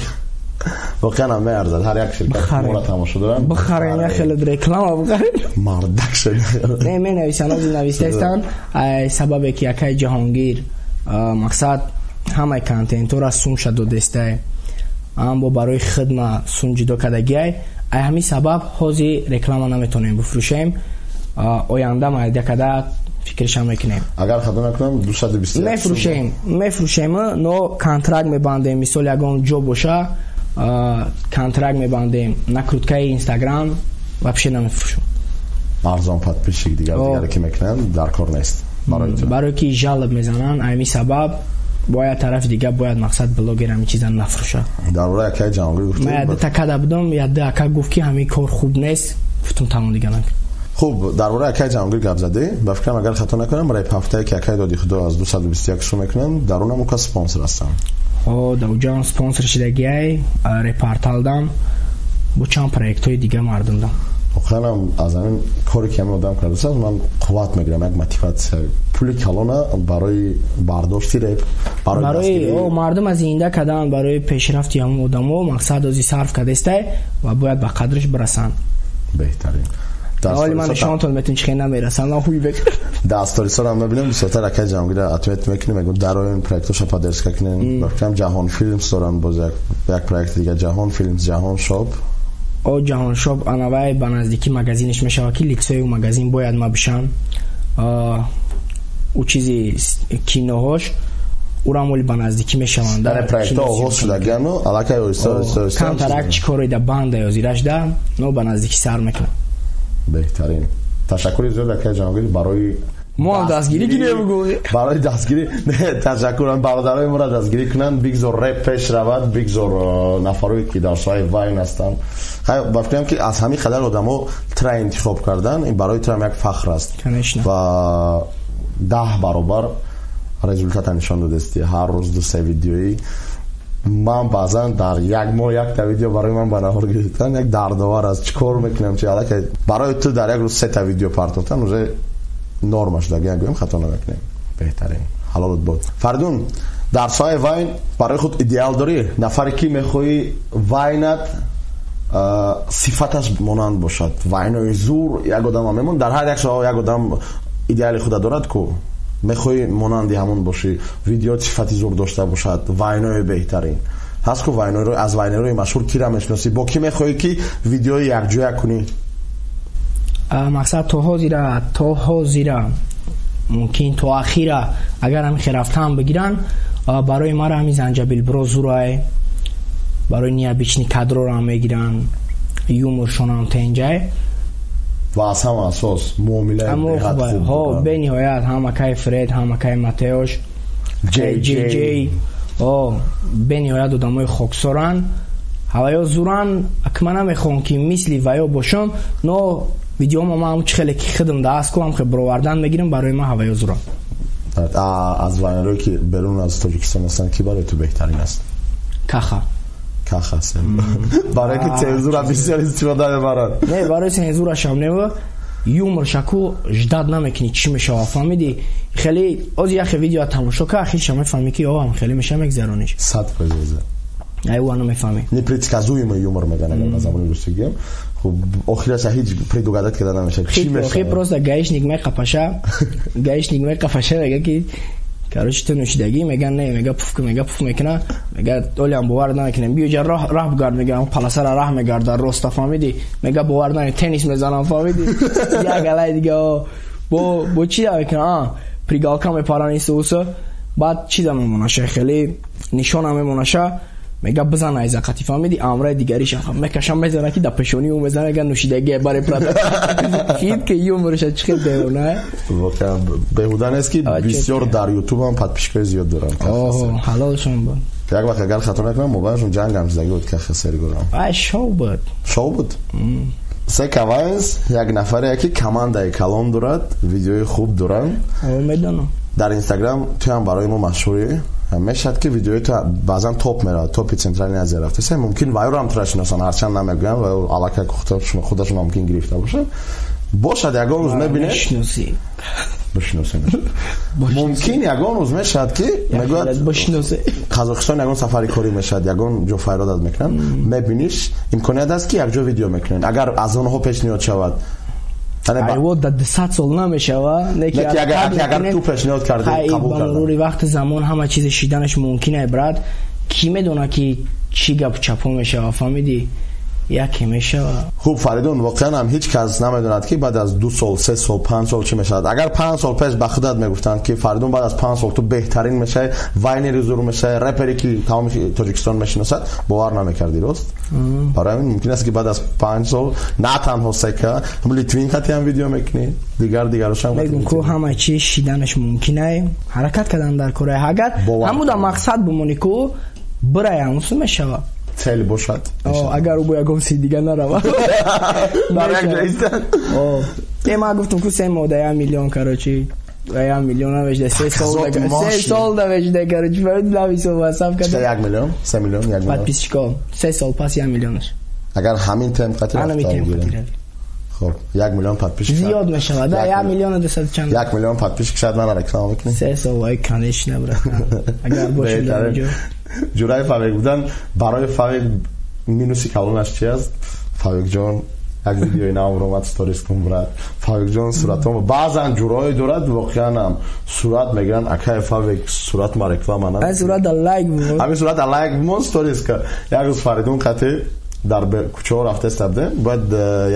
воқеан ҳам меарзад. Ҳар як ширкат моро тамошо доранд. Бихарем, як хеле реклама бихарем. Мардак шуд. Не, менависанд, ози навистаистанд. Сабабе ки акаи Ҷаҳонгир, мақсад, ҳамаи контентҳоро сумша додестай, аммо барои хидма сум ҷудо кардагиай, ай ҳамин сабаб ҳозир реклама наметавонем бифурӯшем. Оянда майда када фикршам мекунем. Агар хато накунам, 221. Мефурӯшем, мефурӯшем, но контракт мебандем. Мисол, ягон ҷо боша, контракт мебандем. Накруткаи Инстаграм вообще намефурӯшем. Арзон подписчик, дигар дигаре ки мекунанд, дар кор нест барои ту. Барое ки жалоб мезананд, ҳамин сабаб бояд тарафи дига, бояд, мақсад, блогер ҳамин чиза нафурӯшад. Дар бораи акаи Ҷаҳонгир гуфтӣ. Ман якда такада будам, якда ака гуфт, ки ҳамин кор хуб нест, гуфтум, тамом, дига накун. Хуб, дар бораи акаи Ҷаҳонгир гап задӣ. Ба фикрам, агар хато накунам, реп ҳафтае ки акаи доди худо аз 221 сум мекунанд, дар онам ука спонсор ҳастанд. О, дауҷон спонсор шидагиай, репорталдам, бо чанд проектҳои дига мардумдам. Воқеан аз ҳамин коре ки ҳамин одам кардааст, ман қувват мегирам, як мотиватсия. Пули калона барои бардошти реп. Барои мардум аз зинда кардан, барои пешрафти ҳамон одамо, мақсад, ози сарф кардестай ва бояд ба қадрш бирасанд. Беҳтарин. Ҳоли ман нишонтон метун, чихе намерасанд, хуй бек. Дар сторисорам мебинем, бисёртар акаи Ҷаҳонгира отмет мекунем, мегӯм, дароин проектоша поддержка кунем. Ба фикрам, Ҷаҳон Филмс доранд, боз як проекти дига, Ҷаҳон Филмс, Ҷаҳон Шоп. О, Ҷаҳон Шоп, анавай ба наздикӣ магазинш мешавад, ки лицои магазин бояд ма бишам. Ӯ чизи киноҳош урам оли ба наздикӣ мешаванд. Яъне проектҳо оғоз шудагиану аллакай оҳиста оҳиста оҳиста. Камтарак чӣ коре да банда ёзираш да, но ба наздикӣ сар мекунам. Беҳтарин. Ташаккури зиёд, акаи Ҷаҳонгир, барои Мо ҳам дастгирӣ кинем, бугӯ. Барои дастгирӣ ташаккур. Бародарои моро дастгирӣ кунанд, бигзор реп пеш равад, бигзор нафарое ки дар соҳаи вайн ҳастанд. Ба фикрам, ки аз ҳамин қадар одамо тра интихоб кардан, ин барои трам як фахр аст. Ва 10 баробар результата нишон додасти. Ҳар рӯз ду се видеои. Ман баъзан дар як моҳ якта видео барои ман ба наҳор гирифтан як дардовар аст, чӣ кор мекунам, чи аллакай барои ту дар як рӯз сета видео партофтан уже норма шуда, гӯем, хато намекунем. Беҳтарин, ҳалолут бод. Фаридун, дар соҳаи вайн барои худ идеал дорӣ? Нафаре ки мехоҳӣ вайнат Сифаташ монанд бошад. Вайнои зур як одам мемон, дар ҳар як соҳа як одам идеали худа дорад ку. Мехоҳӣ монанди ҳамон бошӣ, видео сифати зур дошта бошад, вайнои беҳтарин. Ҳаст ку вайнойро аз вайнерҳои машҳур кира мешиносӣ? Бо кӣ мехоҳӣ ки видеои якҷоя кунӣ? Мақсад то ҳозира мумкин то ахира агар ҳамин хел рафтан бигиранд, барои мара ҳамин Занҷабил Бро зурай, барои необычный кадрора мегиранд, юморшонам тенҷай. Ва аз ҳама асос муомилаи беҳад хуб. Ҳо, бениҳоят, ҳама кай Фред, ҳама кай Матеош, ҷ о, бениҳоят одамои хоксоранд, ҳаваё зуранд. Ак ман намехоҳам ки мисли ваё бошам, но видеома ман ҳам чӣ хеле ки хидм да аст ку ҳам хел бировардан мегирам, барои ман ҳаваё зуранд. Аз вайнерое ки берун аз Тоҷикистон ҳастанд, ки барои ту беҳтарин аст? Каха. Каха, барое ки цензура бисёр истифода мебарад. Не, барои цензурашам не, юморшаку ждать намекунӣ, чӣ мешава, фаҳмидӣ? Хеле ози яхе видео тамошо ка, ахирша мефаҳмӣ ки о, хеле меша, мегзарониш. 100%. Айва, намефаҳмӣ. Непредсказуемый юмор мегӯянд, агар ба забони русӣ гӯем. Хуб, охираша ҳеҷ предугадать карда намешавад, чӣ мешавад. Просто гаишник меқапаша, гаишник меқапаша, мега ки короче, ту нӯшидагӣ, мега не, мега пуф, мега пуф мекуна, мега олиам бовар намекунем, биё ҷа раҳ бугард, мега паласара раҳ мегарда роста, фаҳмидӣ? Мега бовар наме, теннис мезанам, фаҳмидӣ? Як алай дига бо чӣ мекуна, прыгалка мепаран, исуса, баъд чиза мемонаша, хеле нишона мемонаша, мега бизан айзақати, фаҳмиди? Амраи дигариша мекашам, мезана ки да пешонии ӯ мезана, мега нӯшидагӣ баре хит ки юморша чӣ хел девона. Воқеан беҳуда нест ки бисёр дар ютубам подписчикои зиёд дорам. Ҳалолшон буд. Як вақт, агар хато накунам, мобайлшон ҷангам зидаги буд, кахе сергорам. Ай, шоу буд. Шоу буд. Сека Вайнс як нафаре ки командаи калон дорад, видеои хуб доранд. Медонам. Дар Инстаграм туям барои мо машҳурӣ. Мешавад ки видеои ту баъзан топ меравад, топи Центральный Азия рафтасе, мумкин вайро ҳам тура шиносанд, ҳарчанд намегӯям, ва аллакай худашон мумкин гирифта бошанд. Бошад, ягон рӯз мебинед, бишиносем, мумкин ягон рӯз мешавад ки мегӯяд Қазоқистон ягон сафари корӣ мешавад, ягон ҷо файродат мекунанд, мебиниш, имконият аст ки якҷо видео мекунанд, агар аз онҳо пешниҳод шавад. Айво, да 200 сол намешава. Агар ту пешниҳод кардӣ, қабул кардам. Ба мурури вақти замон ҳама чизе шиданаш мумкин ай, брат. Кӣ медона ки чӣ гап чапо мешава, фаҳмидӣ? Яке мешава. Хуб, Фаридун, воқеан ҳам ҳеҷ кас намедонад ки баъд аз 2 сол, 3 сол, 5 сол чӣ мешавад. Агар 5 сол пеш ба худат мегуфтанд ки Фаридун, баъд аз 5 сол ту беҳтарин мешавӣ, вайнери зур мешавӣ, репери ки тамоми Тоҷикистон мешиносад, бовар намекардӣ, рост? Барои ҳамин мумкин аст ки баъд аз 5 сол на танҳо Сека, Литвин хати ҳам видео мекунӣ, дигар дигарошам. Мегум ку, ҳама чиз шиданаш мумкинай, ҳаракат кардан дар кораи, агар ҳамуда мақсад бимонӣ ку, бирай, ҳамусу мешава. Цель бошад. Агар ӯ бо ягон си дига нарава. Дар як ҷо истад. Е, ман гуфтам ку, 3 моҳ да 1 миллион, короче, 1 миллион намешда, 3 сол, 3 сол намешда, короче, нависо васап карда. 1 миллион, 3 миллион, 1 миллион подписчико, 3 сол пас 1 миллионаш. Агар ҳамин темп қати рафта, хоб, 1 миллион подписчик зиёд мешавад, да, 1 миллиону 200 чанд. 1 миллион подписчик шояд мана реклама мекунӣ. 3 сол, вай, конечно, брат, агар бошем дар ҷо. Ҷураи Фавик будан барои Фавик минуси калонаш чи аст? Фавикҷон, як видеои нав омад, сторис кун, брат. Фавикҷон, суратон. Баъзан ҷурое дорад, воқеан ҳам сурат мегиранд: акай Фавик, сурат ма реклама на, сурат лайк. Ҳамин сурат лайк бимон, сторис ка. Як рӯз Фаридун қати дар кӯчаҳо рафтаиста будем, бояд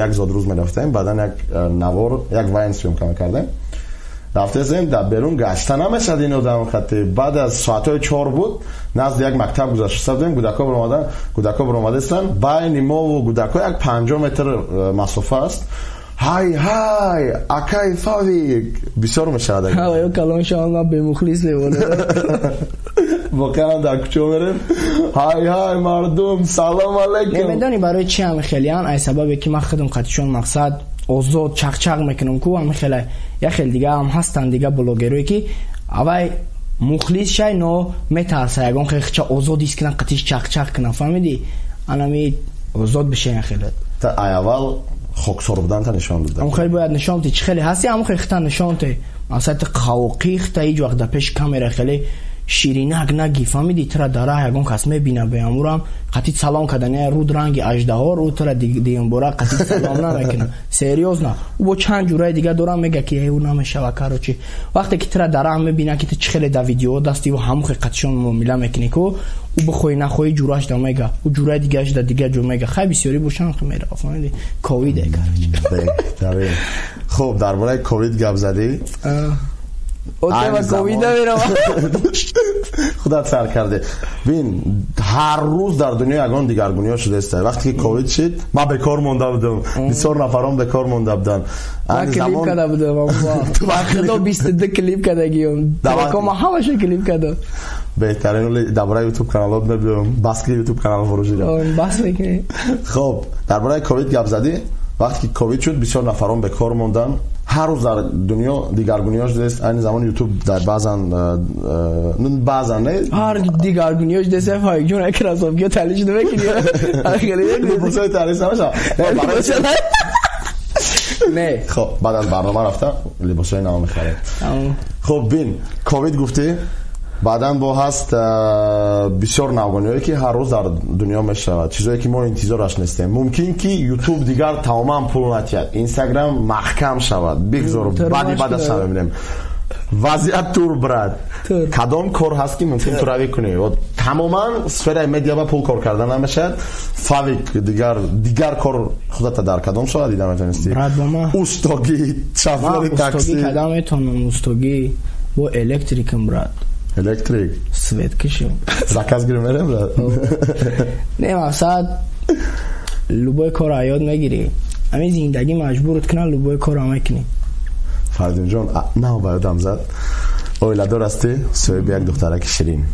як зодрӯз мерафтем, баъдан як навор, як вайн съёмка мекардем. Рафтаистем, дар берун гашта намешад ин одам хати. Баъд аз соатҳои 4 буд, назди як мактаб гузашта будем, кӯдако баромадан, кӯдако баромадаистанд, байни мову кӯдако як 50 метр масофа аст. Ҳай, ҳай, акай Фавик, бисёр мешавад. Калон шавам, бемухлис мемонад. Воқеан дар кӯча мерем, ҳай, ҳай, мардум, салом алейкум. Медонӣ барои чи ҳами хелиян? Ай сабабе ки ман худам қатишон мақсад озод чақчақ мекунам ку, ҳами хеле. Як хел дига ҳам ҳастанд, дига блогерое ки авай мухлис шай, но метарса ягон хел хича озод ҳис кунам, қатиш чақчақ кунам, фаҳмидӣ? Анами озод бишаyan хеле. Ай аввал хоксор буданта нишон дода. Ам хеле бояд нишон ти, чӣ хеле ҳасти, ам хеле хита нишон ти. Масалан, ти қавоқӣ хита ҳеҷ вақт дар пеши камера хеле Ширинак наги, фаҳмиди, тура дар раҳ ягон кас мебина, беамурам қатъи салом кардани руд ранги аждаҳо, рӯ тура дигамбора қатъи салом намекунад. Серьёзно. Ӯ бо чанд ҷураи дига дорам, мега ки ӯ намешава, короче. Вақте ки тура дар раҳ мебина, ки ту чӣ хеле дар видео дасти ӯ ҳамон хел қатъишон муомила мекунӣ ку, ӯ бихоҳӣ нахоҳӣ ҷураш да мега. Ӯ ҷураи дигааш да дига ҷо мега. Хай бисёрӣ бошан хел мерава, фаҳмиди? Ковид е, короче. Беҳтарин. Хуб, дар бораи ковид гап задӣ. Отева ковида мерава. Худат сар карде. Бин, ҳар рӯз дар дунё ягон дигаргуниҳо шудааст. Вақте ки ковид шид, ман бекор монда будам. Бисёр нафарон бекор монда буданд. Ман клип карда будам. Худо 22 клип кардагиам. Кома ҳамаша клип кардам. Беҳтарин. Дар бораи ютуб каналот мебиём. Бас ки ютуб канал фурӯшидам. Бас мекунӣ. Хуб, дар бораи ковид гап задӣ. Вақте ки ковид шуд, бисёр нафарон бекор монданд. Ҳар рӯз дар дунё дигаргуниҳо шудааст. Айни замон ютуб дар баъзан баъзан не ҳар дигаргуниҳо шудааст. Файқ ҷон, як красовка талиш намекунӣ. Либосҳои талиш намешавад. Не. Хуб, баъд аз барнома рафта либосҳои нав мехарем. Хуб, бин, ковид гуфтӣ, баъдан бо ҳаст бисёр навгониҳое ки ҳар рӯз дар дунё мешавад, чизое ки мо интизораш нестем. Мумкин ки ютуб дигар тамоман пул натиҳад, инстаграм маҳкам шавад, бигзор баъди баъдаш мебинем. Вазъият тур, брат. Кадом кор ҳаст ки мумкин ту равӣ кунӣ? Тамоман сфераи медиа ба пул кор карда намешавад. Фавик дигар кор худата дар кадом соҳа дида метавонистӣ? Устогӣ, шофёри такси. Устогӣ кадам метавонам, устогӣ бо электрикам, брат. Электрик. Свет кишим. Заказ гирим мерем, брат? Не, мақсад любой корро ёд мегирӣ. Ҳамин зиндагӣ маҷбурат кунад, любой корро мекунӣ. Фардинҷон, нав ба ёдам зад. Оиладор ҳастӣ, соҳиби як духтараки ширин.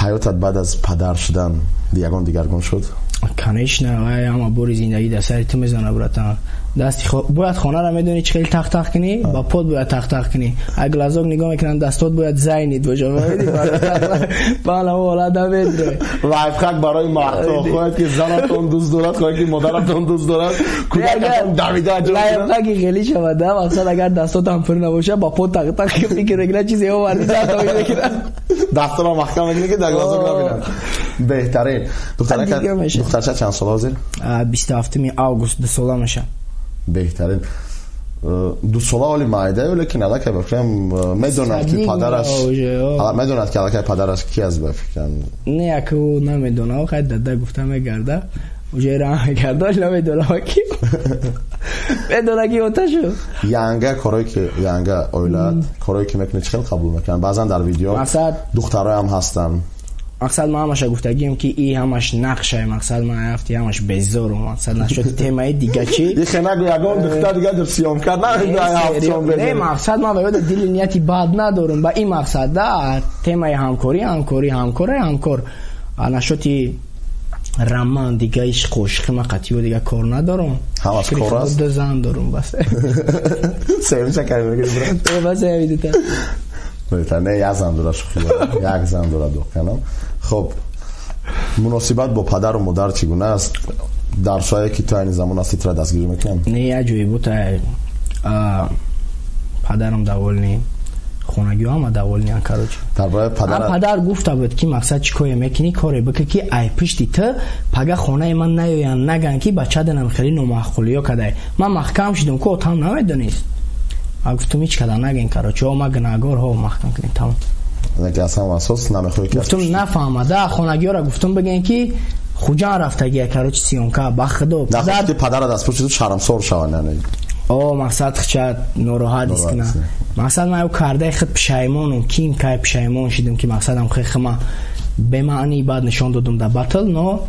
Ҳаётат баъд аз падар шудан ягон дигаргун шуд? Конечно, вай ҳама бори зиндагӣ дар сари ту мезанад, братан. Дасти бояд хонаро медонӣ чӣ хеле тақ-тақ кунӣ, ба под бояд тақ-тақ кунӣ. Аг глазок нигоҳ мекунанд, дастот бояд зайнид бошад. Баъд ҳамон ҳолат намедре. Лайфхак барои мардҳо: хоҳад ки занатон дӯст дорад, хоҳад ки модаратон дӯст дорад, кӯдакатон давида ҷо. Лайфхаки хеле шавад, да, мақсад агар дастотам пур набошад, ба под тақ-тақ фикр мекунад, чизе оварди, даст мекунад. Дастро маҳкам мекунӣ ки дар глазок набинанд. Беҳтарин. Духтарча чанд сола ҳозир? 27 август 2 сола мешавад. Беҳтарин. 2 сола оли майда, лекин аллакай ба фикрам медонад ки падараш, медонад ки аллакай падараш ки аст, ба фикрам. Не, як ӯ намедонад, хай дада гуфта мегарда, уже ра мегарда, намедонад ки. Медонад ки оташу. Янга корое ки янга оилат, корое ки мекунад чӣ хел қабул мекунанд? Баъзан дар видео духтароям ҳастанд. Мақсад ман ҳамаша гуфтагием ки и ҳамаш нақшае, мақсад ман рафти ҳамаш безорум, мақсад нашуд темаи дига чӣ? Ихе нагӯ ягон духтар дига дар съёмка на. Не, мақсад ман ба ёда дили нияти бад надорам ба ин мақсад, да, темаи ҳамкорӣ, ҳамкорӣ, ҳамкор, ҳамкор. Нашоти роман дига ишқ ошиқи ман қатъиё дига кор надорам. Ҳамаш кор аст? Ду зан дорам бас. Сеюмча кай мегирӣ, брат? Бас ҳамин дута. Не, як зан дора, шӯхӣ дорам. Як зан дора духтарам. Хуб, муносибат бо падару модар чӣ гуна аст? Дар соҳае ки ту айни замон ҳастӣ, тура дастгирӣ мекунанд? Не, як ҷое буд, падарам довольный, хонагиҳо ҳама довольныянд, короче. Дар бораи падарат? Падар гуфта буд ки мақсад чӣ коре мекунӣ, коре бикун ки ай пишти ту пага хонаи ман наёянд, наган ки бачаданам хеле номаъқулиё кадай. Ман маҳкам шудам ку, отам намедонист. А гуфтум ҳеч када наген, короче, о ман гунаҳгор, ҳо маҳкам кунем, тамом. Ки аслан асос намехоҳӣ ки гуфтум нафаҳмада, хонагиҳоро гуфтум бигӯен ки Хуҷанд рафтагия, короче, съёмка, ба худо. Нахоҳӣ ки падарат аз пушти ту шармсор шаванд, яъне. О, мақсад хча нороҳат ҳис кунад. Мақсад ман ё кардаи худ пушаймонам, ким кай пушаймон шидам ки мақсадам хеле хма бемаънии бад нишон додам дар батл, но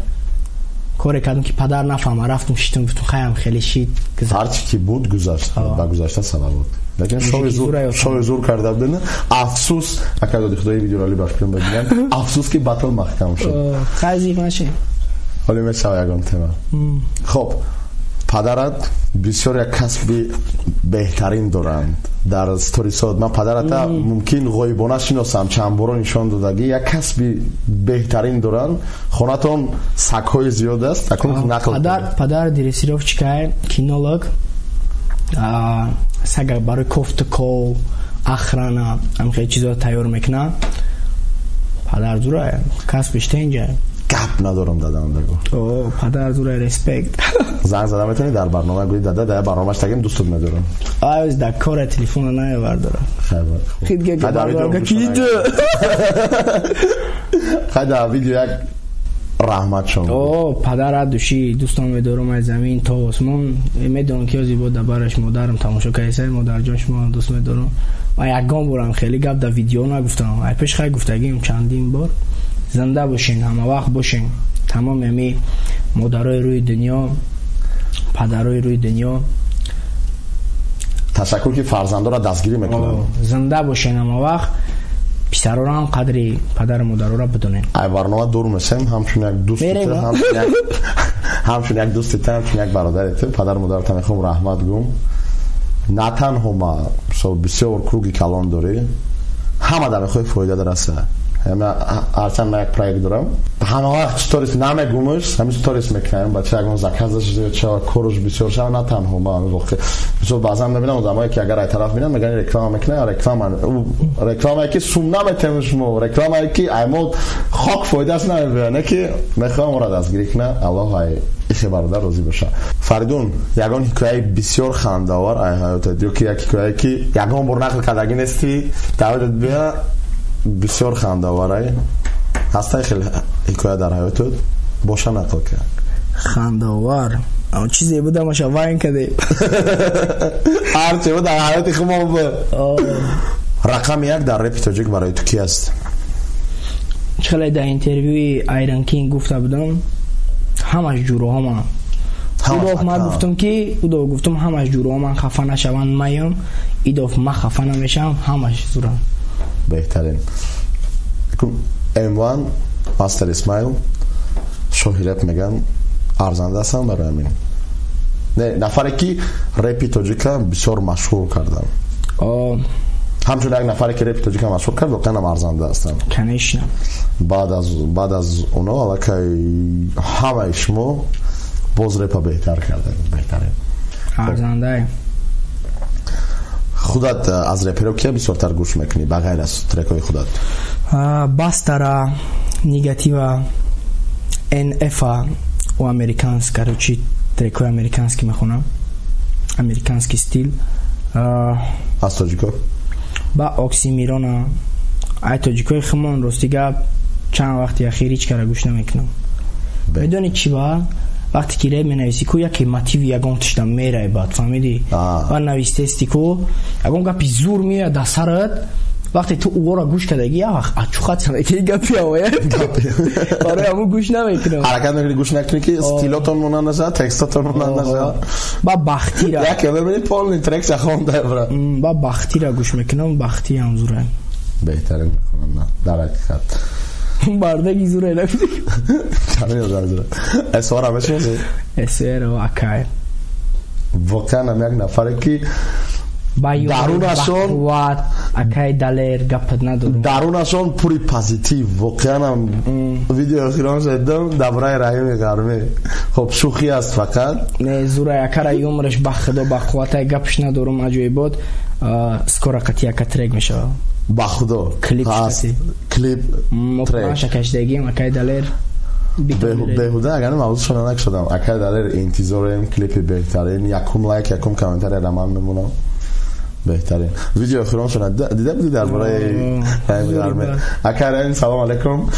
коре кардам ки падар нафаҳма, рафтум шитум, гуфтум хаям хеле шид. Ҳарчи ки буд гузашт, ба гузашта салавот. Лекин шои зур карда будем. Афсус, ака доди худои видеоро ли ба фикрам бибинам. Афсус ки батл маҳкам шуд. Хай зиқ нашед. Ҳоле мешава ягон тема. Хоб, падарат бисёр як касби беҳтарин доранд дар сторисот. Ман падарата мумкин ғоибона шиносам, чанд боро нишон додагӣ. Як касби беҳтарин доранд. Хонатон сагҳои зиёд аст. Акнун нақл кунед. Падар дрессировщикай, кинолог, сага барои кофту ков, охрана, ҳам хеле чизҳоро тайёр мекунад. Падар зура, касбиш тенҷа. Гап надорам дадам дагу. О, падар зура, респект. Занг зада метавонӣ дар барнома гӯӣ дада, дар барномаш тагим дӯстат медорам. Ай, дар кора телефона наявардора. Хайр. Хид ге барнома киду. Хай дар видео як раҳматшон. О, падар души дӯстон медорам аз замин то осмон. Медонам ки ози бо дабараш модарам тамошо кайсай, модарҷон шумо дӯст медорам. Ман ягон борам хеле гап дар видео нагуфтам. Ай пеш хай гуфтагим чандин бор. Зинда бошин, ҳама вақт бошин. Тамоми ҳами модарои рӯи дунё, падарои рӯи дунё. Ташаккур ки фарзандоро дастгирӣ мекунанд. Зинда бошин ҳама вақт. Писарора ҳам қадри падару модарора бидонем. Ай барнома дур месем, ҳамчун як дӯст, ҳамчун як дӯсти ту, ҳамчун як бародари ту, падару модарата мехоҳам раҳмат гӯм. На танҳо ма, бисёр круги калон дорӣ, ҳама дар мехоҳӣ фоида дараса. Ҳарчанд ман як проект дорам, ҳама вақт сторис намегумаш, ҳамин сторис мекунам, бача ягон заказаш зиёд шава, кораш бисёр шава, на танҳо ма воқеъ. Бисёр баъзан мебинам одамое ки агар ай тараф бинам, мегӯянд реклама мекунад, рекламае ки сум наметем шумо, рекламае ки ай мо хок фоидааш намебиёд, не ки мехоҳам ора дастгирӣ кунам, Аллоҳ ай ихе бародар розӣ боша. Фаридун, ягон ҳикояи бисёр хандаовар ай ҳаётат ё ки як ҳикояе ки ягон бор нақл кардагӣ нестӣ, даъватат бия, бисёр хандаоварай ҳастай хеле ҳикоя дар ҳаётат боша нақл кард. Хандаовар чизе будамаша вайн каде. Ҳарче буд дар ҳаёти хумо буд. Рақами як дар репи тоҷик барои ту ки аст? Хеле дар интервюи Айрон Кинг гуфта будам, ҳамаш ҷуроҳо ман. Удов ман гуфтам ки удов гуфтам ҳамаш ҷуроҳо ман хафа нашаванд маям, идов ман хафа намешавам, ҳамаш зурам. Беҳтарин. М1 Мастер Исмаил шоҳи реп меган, арзанда ҳастам барои ҳамин. Не, нафаре ки репи тоҷика бисёр машҳур кардам. Ҳамчун як нафаре ки репи тоҷика машҳур кард, воқеан ҳам арзанда ҳастам. Конечно. Баъд аз оно аллакай ҳамаи шумо боз репа беҳтар кардем, беҳтарин. Арзандай. Худат аз реперо кия бисёртар гӯш мекунӣ ба ғайр аз трекҳои худат? Бастара, Негатива, НФ-а, у американс, короче, трекҳои американски мехонам. Американски стил. Аз тоҷико? Ба Оксимирона. Ай тоҷикои хумон рости гап чанд вақти ахир ҳеҷ кара гӯш намекунам. Медонӣ чӣ ба? Вақте ки реп менависӣ ку яке мотиви ягон тишта мерай баъд, фаҳмидӣ? Ва навистести ку ягон гапи зур меояд дар сарат, вақте ту ӯро гӯш кардагӣ, як вақт ачухат мекунӣ гапи авая. Барои ҳамун гӯш намекунам. Ҳаракат мекунӣ гӯш накунӣ ки стилотон монанд нашавад, текстотон монанд нашавад. Ба бахтира. Яке мебинӣ полный трек хонда бра. Ба бахтира гӯш мекунам, бахти ҳам зура. Беҳтарин мехонам, дар ҳақиқат. Бардаги зура нагуфтӣ. Чаро зура? Эсора мешиносӣ? Эсера акай. Воқеан ҳам як нафаре ки дарунашон акай далер гапат надорам. Дарунашон пури позитив. Воқеан ҳам видео охирон шудам дар бораи Раҳими Ғармӣ. Хоб шӯхӣ аст фақат. Не, зура акара юмораш ба худо ба қувватай гапш надорам, аҷоибот. Скоро қати яка трек мешавад. Ба худо клип шати. Клип трек. Шакашдагим акай далер. Беҳуда агар мавзӯъшона накшудам. Акай далер интизорем клипи беҳтарин. Якум лайк, якум комментария ра ман мемонам. Беҳтарин. Видео охироншона дида будӣ дар бораи Раҳими Ғармӣ? Акай Раҳим, салом алайкум.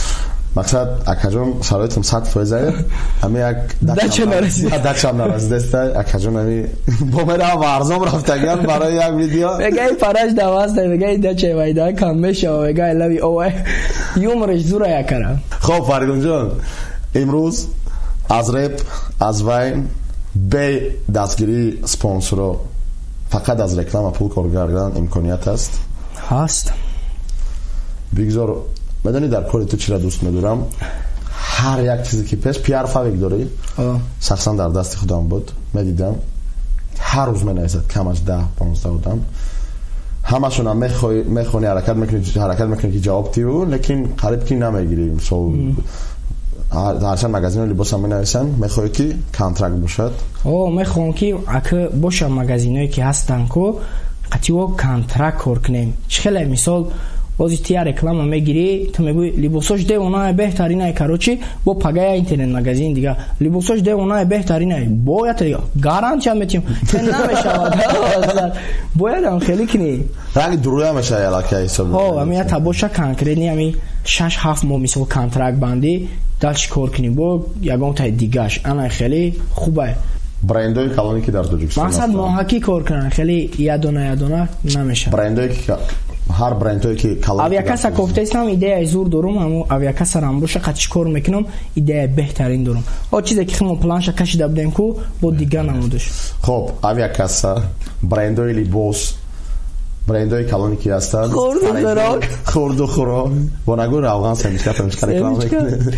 Мақсад акаҷон шароитам 100% ҳами як дача нарасид. Дачам нарасидеста акаҷон ҳами бо мера варзом рафтаган барои як видео. Мегай параш даваста, мегай дача вайда кам мешава, мегай лави овай. Юмораш зура якара. Хоб Фаридунҷон, имрӯз аз реп, аз вайн бе дастгирии спонсоро фақат аз реклама пул кор кардан имконият аст? Ҳаст. Бигзор медонӣ дар кори ту чиро дӯст медорам? Ҳар як чизе ки пеш пиар фавик дорӣ, шахсан дар дасти худам буд, медидам. Ҳар рӯз менависад камаш 10-15 одам. Ҳамашонам мехонӣ, ҳаракат мекунӣ ки ҷавоб диҳӣ, лекин қариб ки намегирӣ. Мисол ҳарчанд магазинҳо либосам менависанд, мехоҳӣ ки контракт бошад? Мехоҳам ки ака боша магазинҳое ки ҳастанд ку қативо контракт кор кунем. Чӣ хеле мисол Ози ти я реклама мегирӣ, ту мегӯӣ либосош девонае, беҳтаринае, короче, бо пагая интернет-магазин дига либосош девонае, беҳтаринае, бояд дига гарантия метиҳем, намешавад, бояд ам хеле кунӣ. Ранги дуруя мешава аллакай ҳисоб. Ҳо, ами я табоша конкретный ами 6-7 моҳ мисол контракт бандӣ, дальше кор кунӣ бо ягон таи дигаш, ана хеле хубае. Брендҳои калоне ки дар Тоҷикистон мақсад моҳакӣ кор кунанд, хеле ядона ядона намешавад. Брендҳое ки ҳар брендҳое ки калон авиакасса кофтаистам, идеяи зур дорум, ҳамо авиакассарам боша қад чӣ кор мекунам, идеяи беҳтарин дорум. О чизе ки химо планша кашида будем ку бо дига намудаш. Хоб, авиакасса, брендҳои либос, брендҳои калоне ки ҳастанд, хурду хӯрок, хурду хӯрок, бо нагӯ равған семечка тамечка реклама мекунед.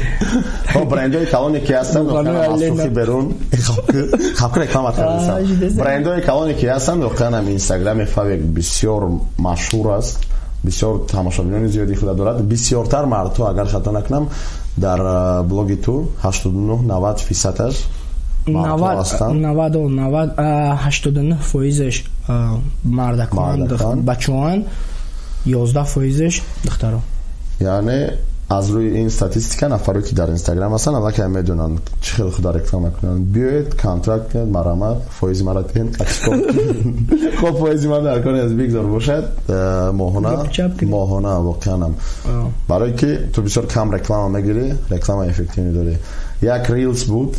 Хоб, брендҳои калоне ки ҳастанд, воқеан аз сухи берун хаб реклама кардам. Брендҳои калоне ки ҳастанд, воқеан ҳам Инстаграми Фавик бисёр машҳур аст, бисёр тамошобинони зиёди худа дорад, бисёртар мардҳо, агар хато накунам, дар блоги ту 89-90 фисадаш 89 фоизаш мардакон, бачаҳоанд, 11 фоизаш духтаро. Яъне аз рӯи ин статистика нафаре ки дар Инстаграм ҳастанд аллакай медонанд чӣ хел худа реклама кунанд. Биёед контракт кунед, марҳамат, фоизи мара диҳед. Хоб, фоизи ман дар кори аз бигзор бошад, моҳона, моҳона воқеанам. Барое ки ту бисёр кам реклама мегирӣ, реклама эффективӣ дорӣ. Як рилс буд,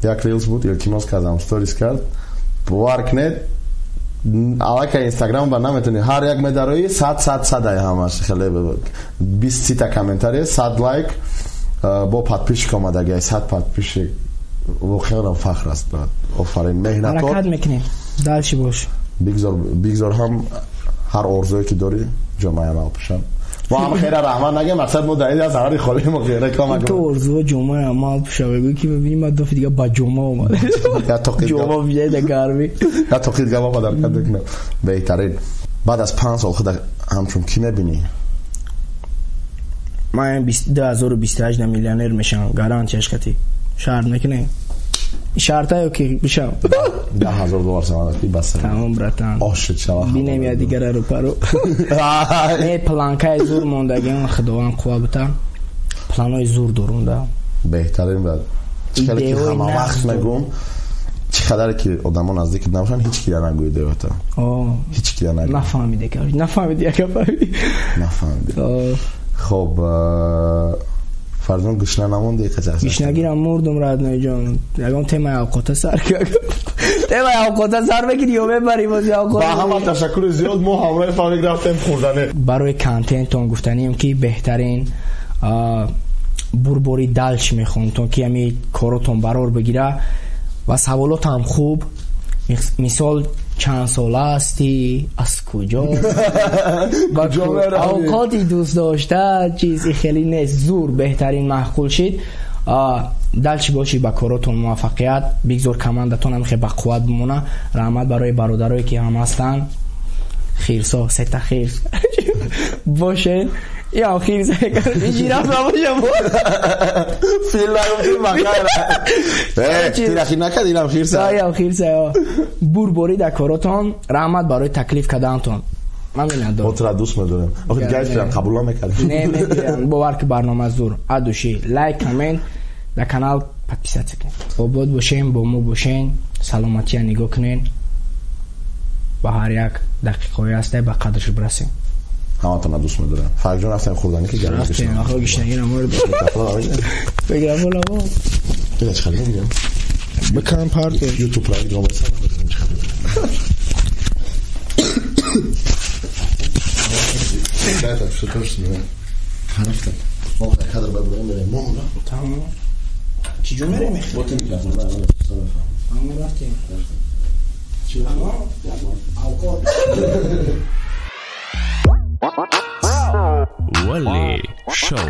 як рилс буд, илтимос кардам, сторис кард. Бовар кунед, аллакай Инстаграм ба наметавонӣ, ҳар як медароӣ 100 100 100 ай ҳамаш хеле 20 та комментария, 100 лайк, бо подписчик омадагӣ, 100 подписчик. Воқеан фахр аст, брат. Офарин, меҳнатот. Ҳаракат мекунем, дальше бош. Бигзор, бигзор ҳам ҳар орзуе ки дорӣ ҷомаи амал пӯшам. Мо ҳам хейра раҳмат нагем, мақсад мо дар ин аз зарари холӣ мо реклама кунем. Ту орзуо ҷомаи амал пӯша, мегӯӣ ки мебинӣ ман дафъи дига ба ҷома омад. Ҷома биёй дар гармӣ. Я тоқи дига ма падаркат мекунам. Беҳтарин. Баъд аз 5 сол худа ҳамчун кӣ мебинӣ? Ман 2028 на миллионер мешавам, гарантияш қатӣ. Шарт мекунем? Шартаю ки бишам. $10,000 самад ки бас. Тамом, братан. Ошид шава. Бинем я дигара ру пару. Не, планкаи зур мондагиам, Худованд қувва бита. Планои зур дорум да. Беҳтарин, брат. Чӣ қадар ки ҳама вақт мегӯм, чӣ қадар ки одамо наздик набошанд, ҳеҷ кида нагӯй девата. Ҳеҷ кида нагӯй. Нафаҳмиде, короче, нафаҳмиди яка фаҳмиди. Нафаҳмиди. Хоб, Фарзон гушна намонди қача? Гушнагирам мурдум, родной ҷон. Ягон темаи авқота сар кард. Темаи авқота сар мекунӣ ё мебарӣ бози авқот? Ба ҳама ташаккури зиёд, мо ҳамроҳи Фавик рафтем хӯрдане. Барои контентон гуфтанием ки беҳтарин бурбори далш мехоҳам, то ки ҳами коротон барор бигира ва саволотам хуб. Мисол, чанд сола ҳастӣ, аз куҷо, авқоти дӯст дошта, чизи хеле нест, зур беҳтарин маъқул шид. Далчи бошӣ, ба коротон муваффақият, бигзор командатон ҳам хеле бақувват бимона. Раҳмат барои бародарое ки ҳам ҳастанд, хирсо, сета хирс бошед. Я хирс, жираф набоша бо. Фил нагуфтӣ махайра. Тирахи накард, инам хирса. Ям хирса. Бурборӣ дар коротон, раҳмат барои таклиф кардаантон. Ман миннатдорам. Мо тура дӯст медорем. Охир дигар ҳеҷ қабул намекардем. Не, мегирам. Бовар ки барнома зур. Адуши лайк, коммент, дар канал подписаться кунед. Обод бошем, бо мо бошен, саломатия нигоҳ кунед. Ба ҳар як дақиқаҳое ҳастай, ба қадрш бирасем. Ҳаматонро дӯст медорам. Фарҷон, рафтем хӯрданӣ ки гарм рафтем. Охо гишнагирам мурд. Бигирам бола бо. Бина чӣ хеле мегирам. Бикан парт. Ютуб ра идома намедонам чӣ хеле. Дата что тоже снимаем. Рафтем. Мо кадр бабурем мерем. Мо тамом. Чӣ ҷо мерем? Вот микрофон. Тамом, рафтем. Чӣ? Авқот. Wally Show.